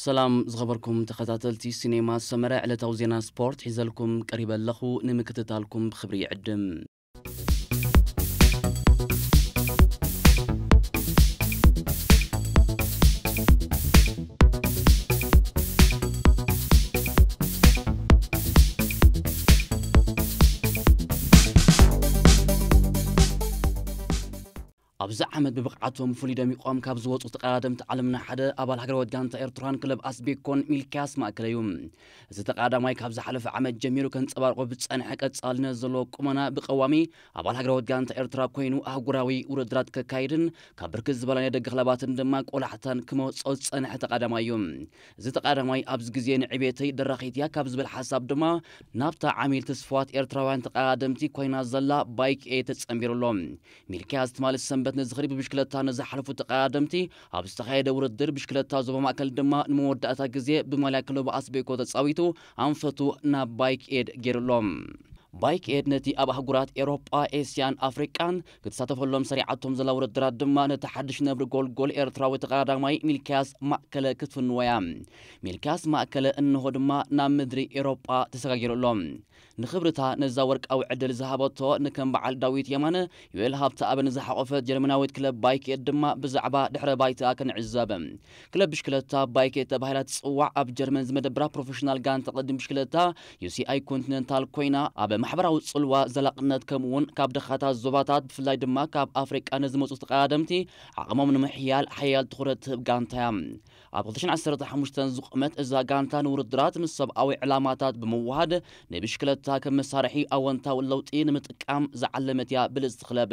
ሰላም ዝኸበርኩም ተኸታተልቲ ሲኔማ ሰመረ፣ ዕለታዊ ዜና ስፖርት ሒዘልኩም ቀሪበ ኣለኹ። ንምክትታልኩም ብኽብሪ ይዕድም። ኣብዚ ዓመት ብብቕዓቶም ፍሉይ ደሚቖም ካብ ዝወጹ ተቐዳደምቲ ዓለምና ሓደ ኣባል ሃገራዊት ጋንታ ኤርትራን ክለብ ኣስቤኮን ሚልክያስ ማእከለ እዩ። እዚ ተቐዳዳማይ ካብ ዝሓለፈ ዓመት ጀሚሩ ከንጸባርቆ ብዝጸንሐ ቀጻልነት ዘለዎ ቁመና ብቀዋሚ ኣባል ሃገራዊት ጋንታ ኤርትራ ኮይኑ ኣህጉራዊ ውድድራት ከካይድን ካብ ብርክት ዝበላ ናይ ደገ ክለባትን ድማ ቆላሕታን ክመጾ ዝጸንሐ ተቐዳዳማይ እዩ። እዚ ተቐዳዳማይ ኣብዚ ግዜ ንዕቤተይ ደራኺት እያ ካብ ዝብል ሓሳብ ድማ ናብታ ዓሚል ተስፋዋት ኤርትራውያን ተቐዳደምቲ ኮይና ዘላ ባይክ ኤ ተጸንቢሩ ኣሎ። ሚልክያስ ትማሊ ሰንበት ንዝኽሪ ብብሽክለታ ንዝሓለፉ ተቐዳደምቲ ኣብ ዝተኻየደ ውድድር ብሽክለታ ዞባ ማእከል ድማ ንመወዳእታ ግዜ ብማልያ ክለቡ ኣስቤኮ ተጻዊቱ ኣንፈቱ ናብ ባይክ ኤድ ገይሩ ኣሎ። ባይክ ኤድ ነቲ ኣብ ኣህጉራት ኤሮጳ፣ ኤስያን ኣፍሪቃን ክትሳተፈሎም ሰሪዓቶም ዘላ ውድድራት ድማ ነቲ ሓድሽ ነብሪ ጎልጎል ኤርትራዊ ተቐዳዳማይ ሚልክያስ ማእከለ ክትፍንዎ እያ። ሚልክያስ ማእከለ እንሆ ድማ ናብ ምድሪ ኤሮጳ ተሰጋጊሩ ኣሎ። ንኽብርታ ነዛ ወርቃዊ ዕድል ዝሃበቶ ንከም በዓል ዳዊት የማነ፣ ዮኤል ሃብተኣብን ዝሓቖፈት ጀርመናዊት ክለብ ባይክ ኤድ ድማ ብዛዕባ ድሕረ ባይታ ክንዕዘብ። ክለብ ብሽክለታ ባይክ ኤድ ተባሂላ ትጽዋዕ ኣብ ጀርመን ዝመደብራ ፕሮፌሽናል ጋንታ ቅድም ብሽክለታ ዩ ሲ ኣይ ኮንቲነንታል ኮይና፣ ኣብ ማሕበራዊ ጽልዋ፣ ዘላቕነት፣ ከምኡ እውን ካብ ድኻታት ዞባታት ብፍላይ ድማ ካብ ኣፍሪቃ ንዝመጹ ተቐዳደምቲ ዓቕሞም ንምሕያል ሓያል ትኹረት ትህብ ጋንታ እያ። ኣብ ክልተ ሽሕን ዓሰርተ ሓሙሽተን ዝቖመት እዛ ጋንታ ንውድድራት ምስ ሰብኣዊ ዕላማታት ብምውሃድ ንብሽክለታ ከም መሳርሒ ኣወንታዊ ለውጢ ንምጥቃም ዝዓለመት እያ ብልጽቲ ክለብ።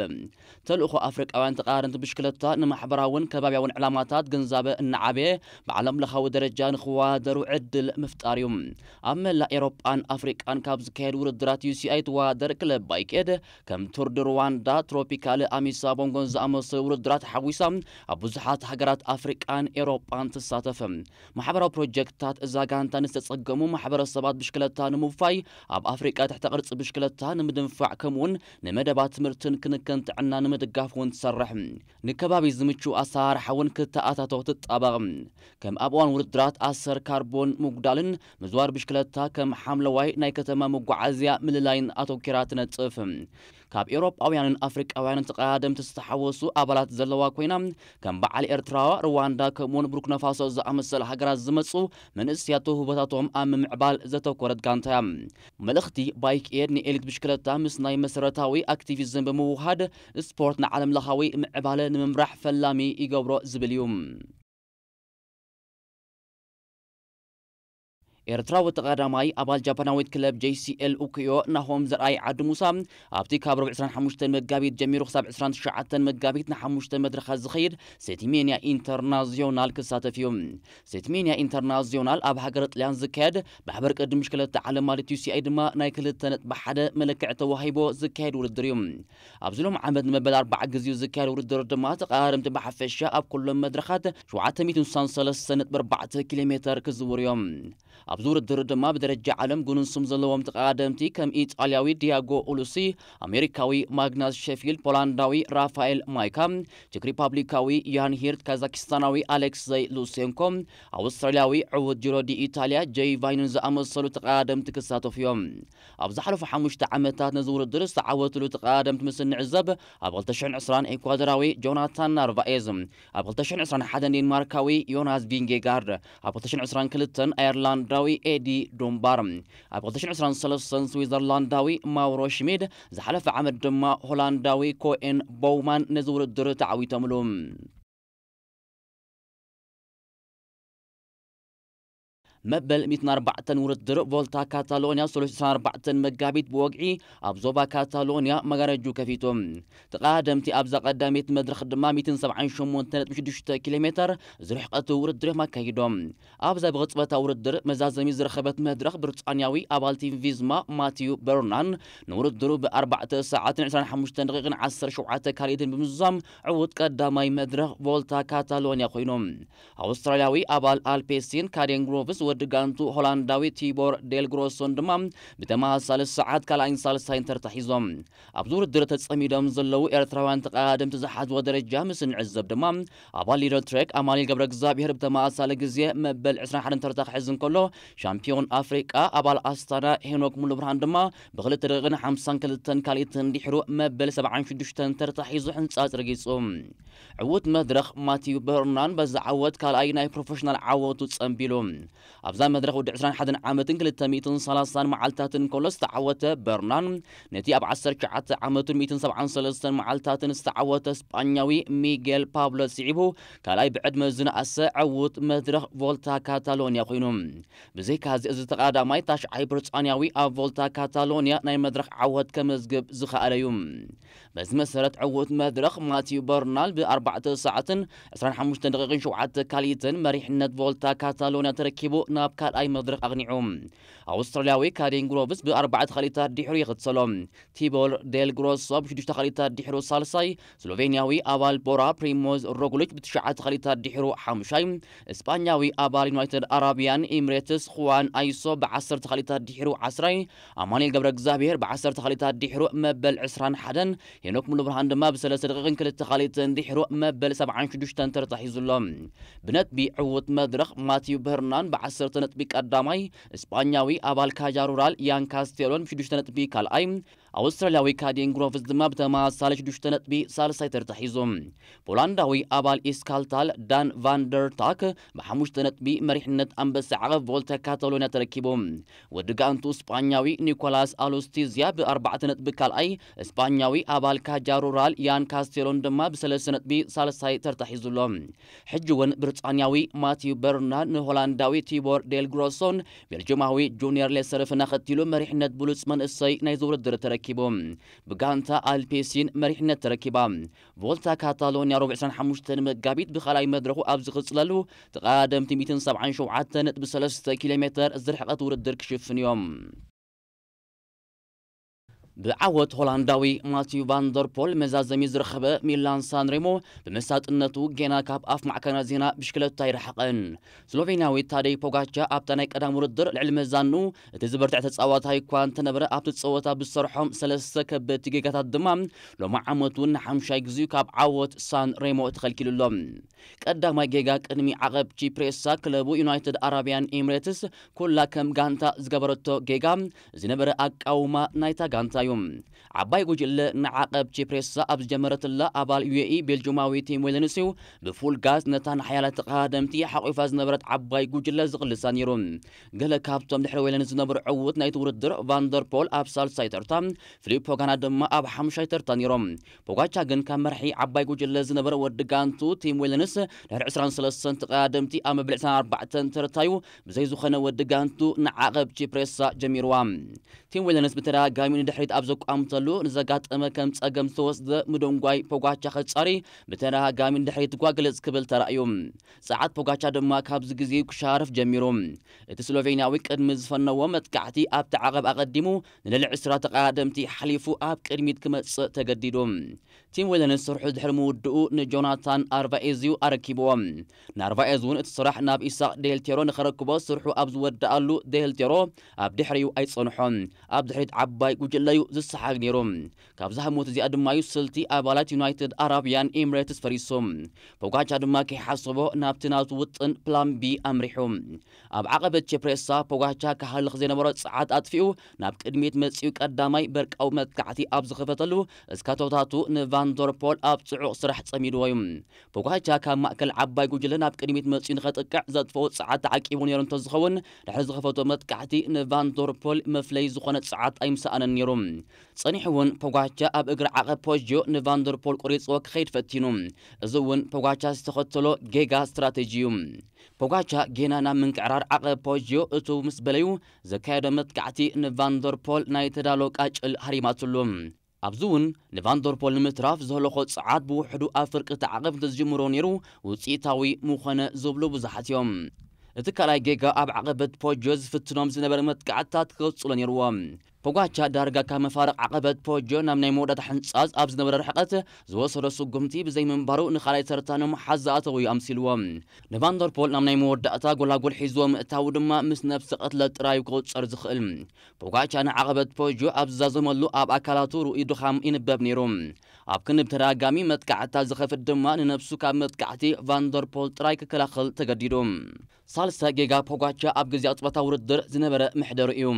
ተልእኾ ኣፍሪቃውያን ተቐዳደምቲ ብሽክለታ ንማሕበራውን ከባብያውን ዕላማታት ግንዛበ እናዓበየ ብዓለም ለኻዊ ደረጃ ንኽወዳደሩ ዕድል ምፍጣር እዩ። ኣብ መላእ ኤሮጳን ኣፍሪቃን ካብ ዝካየድ ውድድራት ዩ ሲ ኣይ ትወዳደር ክለብ ባይክ ኤድ ከም ቱር ድ ሩዋንዳ፣ ትሮፒካል ኣሚሳ ቦንጎን ዝኣመሰሉ ውድድራት ሓዊሳ ኣብ ብዙሓት ሃገራት ኣፍሪቃን ኤሮጳን ትሳተፍ። ማሕበራዊ ፕሮጀክትታት እዛ ጋንታ ንዝተጸገሙ ማሕበረሰባት ብሽክለታ ንምውፋይ ኣብ ኣፍሪቃ ትሕተ ቅርጺ ብሽክለታ ንምድንፋዕ ከምኡውን ንመደባት ትምህርትን ክንክን ጥዕና ንምድጋፍ እውን ትሰርሕ። ንከባቢ ዝምቹ ኣሰራርሓ እውን ክተኣታቶ ትጣበቕ። ከም ኣብ እዋን ውድድራት ኣሰር ካርቦን ምጉዳልን ምዝዋር ብሽክለታ ከም ሓምለዋይ ናይ ከተማ መጓዓዝያ ምልላይን ኣተኪራ ትነጥፍ። ካብ ኤውሮጳውያንን ኣፍሪቃውያንን ተቐዳደምቲ ዝተሓወሱ ኣባላት ዘለዋ ኮይና፣ ከም በዓል ኤርትራ፣ ሩዋንዳ፣ ከምኡውን ቡርኪናፋሶ ዝኣመሰላ ሃገራት ዝመጹ መንእሰያት ተውህቦታቶም ኣብ ምምዕባል ዘተኮረት ጋንታ እያ። መልእኽቲ ባይክ ኤድ ንኤሊት ብሽክለታ ምስ ናይ መሰረታዊ ኣክቲቪዝም ብምውሃድ፣ ስፖርት ንዓለም ለኻዊ ምዕባለ ንምምራሕ ፈላሚ ይገብሮ ዝብል እዩ። ኤርትራዊ ተቐዳማይ ኣባል ጃፓናዊት ክለብ ጄ ሲ ኤል ኡኪዮ ናሆም ዘርኣይ ዓዲ ሙሳ ኣብቲ ካብ ረቡዕ ዕስራን ሓሙሽተን መጋቢት ጀሚሩ ክሳብ ዕስራን ትሽዓተን መጋቢት ንሓሙሽተ መድረኻት ዝኸይድ ሴቲሜንያ ኢንተርናዚዮናል ክሳተፍ እዩ። ሴቲሜንያ ኢንተርናዚዮናል ኣብ ሃገረ ጥልያን ዝካየድ ማሕበር ቅድም ብሽክለታ ዓለም ማለት ዩ ሲ ኣይ ድማ ናይ ክልተ ነጥቢ ሓደ መለክዒ ተዋሂቦ ዝካየድ ውድድር እዩ። ኣብዚ ሎም ዓመት ንመበል ኣርባዓ ግዜኡ ዝካየድ ውድድር ድማ ተቐራረምቲ ብሓፈሻ ኣብ ኩሎም መድረኻት ሸውዓተ ሚእትን ስሳን ሰለስተ ነጥቢ ኣርባዕተ ኪሎ ሜተር ክዝውሩ እዮም። ኣብዚ ውድድር ድማ ብደረጃ ዓለም ግኑን ስም ዘለዎም ተቐዳደምቲ ከም ኢጣልያዊ ዲያጎ ኡሉሲ፣ ኣሜሪካዊ ማግናስ ሸፊልድ፣ ፖላንዳዊ ራፋኤል ማይካ፣ ቼክ ሪፓብሊካዊ ያን ሂርት፣ ካዛኪስታናዊ ኣሌክሰይ ሉሴንኮ፣ ኣውስትራልያዊ ዕዉት ጂሮ ዲ ኢታልያ ጄይ ቫይንን ዝኣመሰሉ ተቐዳደምቲ ክሳተፉ እዮም። ኣብ ዝሓለፉ ሓሙሽተ ዓመታት ነዚ ውድድር ዝተዓወትሉ ተቐዳደምቲ ምስ እንዕዘብ፣ ኣብ ክልተ ሽሕን ዕስራን ኤኳዶራዊ ጆናታን ናርቫኤዝ፣ ኣብ ክልተ ሽሕን ዕስራን ሓደን ዴንማርካዊ ዮናስ ቪንጌጋርድ፣ ኣብ ክልተ ሽሕን ዕስራን ክልተን ኣየርላንዳዊ ኤዲ ዶምባር፣ ኣብ ክልተ ሽሕን ዕስራን ሰለስተን ስዊዘርላንዳዊ ማውሮ ሽሚድ፣ ዝሓለፈ ዓመት ድማ ሆላንዳዊ ኮኤን ቦውማን ነዚ ውድድር ተዓዊቶምሉ። መበል ሚእትን ኣርባዕተን ውድድር ቮልታ ካታሎንያ ሰለስተ ዕስራን ኣርባዕተን መጋቢት ብወግዒ ኣብ ዞባ ካታሎንያ መጋረጁ ከፊቱ። ተቐዳደምቲ ኣብዛ ቀዳመይቲ መድረኽ ድማ ሚእትን ሰብዓን ሸሞንተ ነጥቢ ሽዱሽተ ኪሎ ሜተር ዝርሕቀቱ ውድድር እዮም ኣካይዶም። ኣብዛ ብቕጽበታ ውድድር መዛዘሚ ዝረኸበት መድረኽ ብሪጣንያዊ ኣባል ቲም ቪዝማ ማቲዩ በርናን ንውድድሩ ብኣርባዕተ ሰዓትን ዕስራን ሓሙሽተን ደቂቕን ዓሰርተ ሸውዓተ ካልኢትን ብምዝዛም ዕዉት ቀዳማይ መድረኽ ቮልታ ካታሎንያ ኮይኑ። ኣውስትራልያዊ ኣባል ኣልፔሲን ካዴን ግሮቭስ ወዲ ጋንቱ ሆላንዳዊ ቲቦር ዴል ግሮሶን ድማ ብተመሳሳሊ ሰዓት ካልኣይን ሳልሳይን ተርታ ሒዞም። ኣብዚ ውድድር ተጸሚዶም ዘለዉ ኤርትራውያን ተቐዳደምቲ ዝሓዝዎ ደረጃ ምስ እንዕዘብ ድማ፣ ኣባል ሊደር ትሬክ ኣማኑኤል ገብረ እግዚኣብሔር ብተመሳሳሊ ግዜ መበል ዕስራን ሓደን ተርታ ክሕዝ እንከሎ፣ ሻምፒዮን ኣፍሪቃ ኣባል ኣስታና ሄኖክ ሙሉብርሃን ድማ ብክልተ ደቂቕን ሓምሳን ክልተን ካልኢትን ድሕሩ መበል ሰብዓን ሽዱሽተን ተርታ ሒዙ ሕንጻጽ ረጊጹ። ዕዉት መድረኽ ማቲዩ በርናን በዚ ዓወት ካልኣይ ናይ ፕሮፌሽናል ዓወቱ ጸንቢሉ። ኣብዛ መድረኽ ወዲ ዕስራን ሓደን ዓመትን ክልተ ሚእትን ሰላሳን መዓልታትን ከሎ ዝተዓወተ በርናን፣ ነቲ ኣብ ዓሰርተ ትሽዓተ ዓመቱን ሚእትን ሰብዓን ሰለስተን መዓልታትን ዝተዓወተ ስጳኛዊ ሚጌል ፓብሎ ስዒቡ፣ ካልኣይ ብዕድመ ዝነኣሰ ዕዉት መድረኽ ቮልታ ካታሎንያ ኮይኑ። ብዘይካዚ፣ እዚ ተቐዳዳማይ ታሽዓይ ብሪጣንያዊ ኣብ ቮልታ ካታሎንያ ናይ መድረኽ ዓወት ከመዝግብ ዝኸኣለ እዩ። በዚ መሰረት፣ ዕዉት መድረኽ ማቲዩ በርናል ብ ኣርባዕተ ሰዓትን ዕስራን ሓሙሽተን ደቂቕን ሸውዓተ ካልኢትን መሪሕነት ቮልታ ካታሎንያ ተረኪቡ ናብ ካልኣይ መድረኽ ኣቕኒዑ። ኣውስትራልያዊ ካዴን ግሮቭስ ብ ኣርባዕተ ካልኢታት ድሕሩ ይኽተሎ። ቲቦር ዴል ግሮሶ ብ ሽዱሽተ ካልኢታት ድሕሩ ሳልሳይ፣ ስሎቬንያዊ ኣባል ቦራ ፕሪሞዝ ሮግሊች ብትሽዓተ ካልኢታት ድሕሩ ሓሙሻይ፣ እስጳኛዊ ኣባል ዩናይትድ ኣረቢያን ኤምሬትስ ኹዋን ኣይሶ ብ ዓሰርተ ካልኢታት ድሕሩ ዓስራይ፣ ኣማኑኤል ገብረ እግዚኣብሔር ብ ዓሰርተ ካልኢታት ድሕሩ መበል ዕስራን ሓደን፣ ሄኖክ ሙሉብርሃን ድማ ብሰለስተ ደቂቕን ክልተ ካልኢትን ድሕሩ መበል ሰብዓን ሽዱሽተን ተርታ ሒዙ ኣሎ። ብነጥቢ ዕዉት መድረኽ ማቲዩ በርናን ብ ዓሰርተ ነጥቢ ቀዳማይ፣ እስጳኛዊ ኣባል ካጃ ሩራል ያን ካስቴሎን ብ ሽዱሽተ ነጥቢ ካልኣይ፣ ኣውስትራልያዊ ካዴን ግሮቭስ ድማ ብተመሳሳሊ ሽዱሽተ ነጥቢ ሳልሳይ ተርታ ሒዙ። ፖላንዳዊ ኣባል ኢስካልታል ዳን ቫንደርታክ ብሓሙሽተ ነጥቢ መሪሕነት ኣንበሳ ዓቐብ ቮልታ ካታሎንያ ተረኪቡ። ወዲ ጋንቱ ስጳኛዊ ኒኮላስ ኣሉስቲዝያ ብኣርባዕተ ነጥቢ ካልኣይ፣ ስጳኛዊ ኣባል ካጃ ሩራል ያን ካስቴሎን ድማ ብሰለስተ ነጥቢ ሳልሳይ ተርታ ሒዙ ኣሎ። ሕጂ እውን ብሪጣንያዊ ማቲዩ በርናን ንሆላንዳዊ ቲቦር ዴል ግሮሶን ቤልጅማዊ ጁኒየር ሌሰርፍን ኣኸቲሉ መሪሕነት ብሉጽ መንእሰይ ናይዚ ውድድር ተረኪቡ። ብጋንታ ኣልፔሲን መሪሕነት ተረኪባ። ቮልታ ካታሎንያ ረቡዕ ዕስራን ሓሙሽተን መጋቢት ብኻልኣይ መድረኹ ኣብ ዝቕጽለሉ፣ ተቐዳደምቲ ሚእትን ሰብዓን ሸውዓተ ነጥቢ ሰለስተ ኪሎ ሜተር ዝርሕቐት ውድድር ክሽፍን እዮም። ብዓወት ሆላንዳዊ ማቲዩ ቫንደርፖል መዛዘሚ ዝረኸበ ሚላን ሳንሬሞ፣ ብመሳጥነቱ ጌና ካብ ኣፍ ማዕከናት ዜና ብሽክለታ ኣይረሓቐን። ስሎቬንያዊ ታደይ ፖጋቻ ኣብታ ናይ ቀዳም ውድድር ልዕሊ መዛኑ እቲ ዝበርትዐ ተጻዋታይ እኳ እንተነበረ፣ ኣብቲ ጸወታ ብዝሰርሖም ሰለስተ ከበድቲ ጌጋታት ድማ ሎሚ ዓመት እውን ንሓምሻይ ግዜኡ ካብ ዓወት ሳን ሬሞ ተኸልኪሉ ኣሎ። ቀዳማይ ጌጋ ቅድሚ ዓቐብ ቺፕሬሳ ክለቡ ዩናይትድ ኣረቢያን ኤምሬትስ ኩላ ከም ጋንታ ዝገበረቶ ጌጋ ዝነበረ ኣቃውማ ናይታ ጋንታ እዩ። ዓባይ ጉጅለ ንዓቐብ ቺፕሬሳ ኣብ ዝጀመረትላ፣ ኣባል ዩ ኤ ኢ ቤልጁማዊ ቲም ዌለንስ እዩ ብፉል ጋዝ ነታ ንሓያላት ተቐዳደምቲ ሓቑፋ ዝነበረት ዓባይ ጉጅለ ዝቕልሳ ነይሩ። ገለ ካብቶም ድሕሪ ዌለንስ ዝነበሩ ዕዉት ናይቲ ውድድር፣ ቫንደርፖል ኣብ ሳልሳይ ተርታ፣ ፊሊፕ ፖጋና ድማ ኣብ ሓሙሻይ ተርታ ነይሮም። ፖጋቻ ግን ካብ መርሒ ዓባይ ጉጅለ ዝነበረ ወዲ ጋንቱ ቲም ዌለንስ ድሕሪ ዕስራን ሰለስተን ተቐዳደምቲ ኣብ መበል ዕስራን ኣርባዕተን ተርታዩ ብዘይ ዝኾነ ወዲ ጋንቱ ንዓቐብ ቺፕሬሳ ጀሚርዋ። ቲም ዌለንስ ብተደጋጋሚ ንድሕሪት ኣብ ዘቋምተሉ፣ ንዘጋጠመ ከም ጸገም ዝተወስደ ምድንጓይ ፖጋቻ ከጻሪ ብተደጋጋሚ ንድሕሪት ጓ ግልጽ ክብል ተራእዩ። ጸዓት ፖጋቻ ድማ ካብዚ ግዜ ክሻርፍ ጀሚሩ። እቲ ስሎቬንያዊ ቅድሚ ዝፈነዎ መጥቃዕቲ ኣብቲ ዓቐብ ኣቐዲሙ ንልዕሊ ዕስራ ተቐዳደምቲ ሓሊፉ ኣብ ቅድሚት ክመጽእ ተገዲዱ። ቲም ዌለንስ ስርሑ ድሕሪ ምውድኡ ንጆናታን ኣርቫኤዝዩ ኣረኪብዎ። ንኣርቫኤዝ እውን እቲ ስራሕ ናብ ኢሳቅ ዴልቴሮ ንኸረክቦ ስርሑ ኣብ ዝወድኣሉ፣ ዴልቴሮ ኣብ ድሕሪኡ ኣይጸንሖን። ኣብ ድሕሪት ዓባይ ጉጅለዩ ዝሰሓግ ነይሩ። ካብዛ ህሞት እዚኣ ድማዩ ስልቲ ኣባላት ዩናይትድ ኣረቢያን ኤምሬትስ ፈሪሱ። ፖጋቻ ድማ ከይሓሰቦ ናብቲ ናቱ ውጥን ፕላን ቢ ኣምሪሑ። ኣብ ዓቐበት ቺፕሬሳ ፖጋቻ ክሃልኽ ዘይነበሮ ጸዓት ኣጥፊኡ ናብ ቅድሚት መጺኡ ቀዳማይ በርቃዊ መጥቃዕቲ ኣብ ዝኸፈተሉ፣ እስካቶታቱ ንቫንደርፖል ኣብ ጽዑቕ ስራሕ ጸሚድዎ እዩ። ፖጋቻ ካብ ማእከል ዓባይ ጉጅለ ናብ ቅድሚት መጺኡ ንኸጥቅዕ ዘጥፍኦ ጸዓት ተዓቂቡ ነይሩ እንተዝኸውን፣ ድሕሪ ዝኸፈቶ መጥቃዕቲ ንቫንደርፖል መፍለይ ዝኾነ ጸዓት ኣይምሰኣነን ነይሩ። ጸኒሑ እውን ፖጋቻ ኣብ እግሪ ዓቐብ ፖጅዮ ንቫንደርፖል ቆሪጽዎ ክኸይድ ፈቲኑ። እዚ እውን ፖጋቻ ዝተኸተሎ ጌጋ ስትራተጂ እዩ። ፖጋቻ ጌና ናብ ምንቅዕራር ዓቐብ ፖጅዮ እትው ምስ በለዩ፣ ዘካየዶ መጥቃዕቲ ንቫንደርፖል ናይ ተዳሎ ቃጭል ሃሪማትሉ። ኣብዚ እውን ንቫንደርፖል ንምትራፍ ዝህለኾ ጸዓት ብውሕዱ ኣብ ፍርቂ እቲ ዓቐብ እንተዝጅምሮ ነይሩ ውጽኢታዊ ምኾነ ዝብሉ ብዙሓት እዮም። እቲ ካልኣይ ጌጋ ኣብ ዓቐበት ፖጆ ዝፍትኖም ዝነበረ መጥቃዕትታት ክቕጽሎ ነይርዎ። ፖጋቻ ዳርጋ ካብ መፋርቕ ዓቐበት ፖጆ ናብ ናይ መወዳእታ ሕንጻዝ ኣብ ዝነበረ ርሕቐት ዝወሰዶ ስጉምቲ ብዘይምንባሩ ንኻልኣይ ተርታ ንምሓዝ ዝኣተወ እዩ ኣምሲልዎ። ንቫንደርፖል ናብ ናይ መወዳእታ ጎላጉል ሒዝዎ ምእታዉ ድማ ምስ ነብሲ ቅትለት ጥራይ ክቑጸር ዝኽእል። ፖጋቻ ንዓቐበት ፖጆ ኣብ ዝዛዘመሉ ኣብ ኣካላቱ ርኡይ ድኻም ይንበብ ነይሩ። ኣብ ክንዲ ብተደጋጋሚ መጥቃዕታ ዝኸፍት ድማ ንነብሱ ካብ መጥቃዕቲ ቫንደርፖል ጥራይ ክከላኸል ተገዲዱ። ሳልሳይ ጌጋ ፖጋቻ ኣብ ግዜ ኣጽዋታ ውድድር ዝነበረ ምሕደሩ እዩ።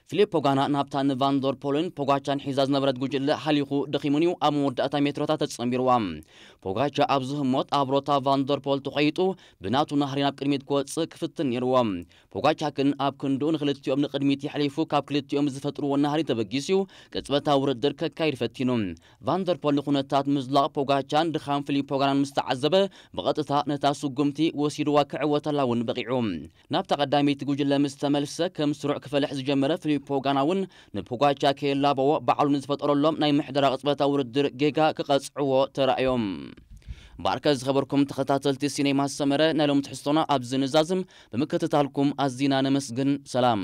ፊሊፖ ጋና ናብታ ንቫንደርፖልን ፖጋቻን ሒዛ ዝነበረት ጉጅለ ሃሊኹ ደኺሙን እዩ ኣብ መወዳእታ ሜትሮታት ተጸንቢርዋ። ፖጋቻ ኣብዚ ህሞት ኣብ ሮታ ቫንደርፖል ተኾይጡ ብናቱ ናህሪ ናብ ቅድሚት ክወጽእ ክፍትን ነይርዎ። ፖጋቻ ግን ኣብ ክንድኡ ንክልቲኦም ንቅድሚት የሕሊፉ ካብ ክልቲኦም ዝፈጥርዎ ናህሪ ተበጊሱ እዩ ቅጽበታዊ ውድድር ከካይድ ፈቲኑ። ቫንደርፖል ንኩነታት ምዝላቕ ፖጋቻን ድኻም ፊሊፖ ጋናን ምስ ተዓዘበ ብቐጥታ ነታ ስጉምቲ ወሲድዋ ክዕወተላ እውን በቒዑ። ናብታ ቀዳመይቲ ጉጅለ ምስ ተመልሰ ከም ስሩዕ ክፈልሕ ዝጀመረ ፊሊፖ ጋና እውን ንፖጋቻ ከየላበዎ ባዕሉ ንዝፈጠረሎም ናይ ምሕደራ ቅጽበታዊ ውድድር ጌጋ ክቐጽዕዎ ተራእዮም። ባርከ ዝኸበርኩም ተኸታተልቲ ሲኔማ ሰመረ ናይ ሎም ትሕዝቶና ኣብዚ ንዛዝም ብምክትታልኩም ኣዚና ነመስግን። ሰላም።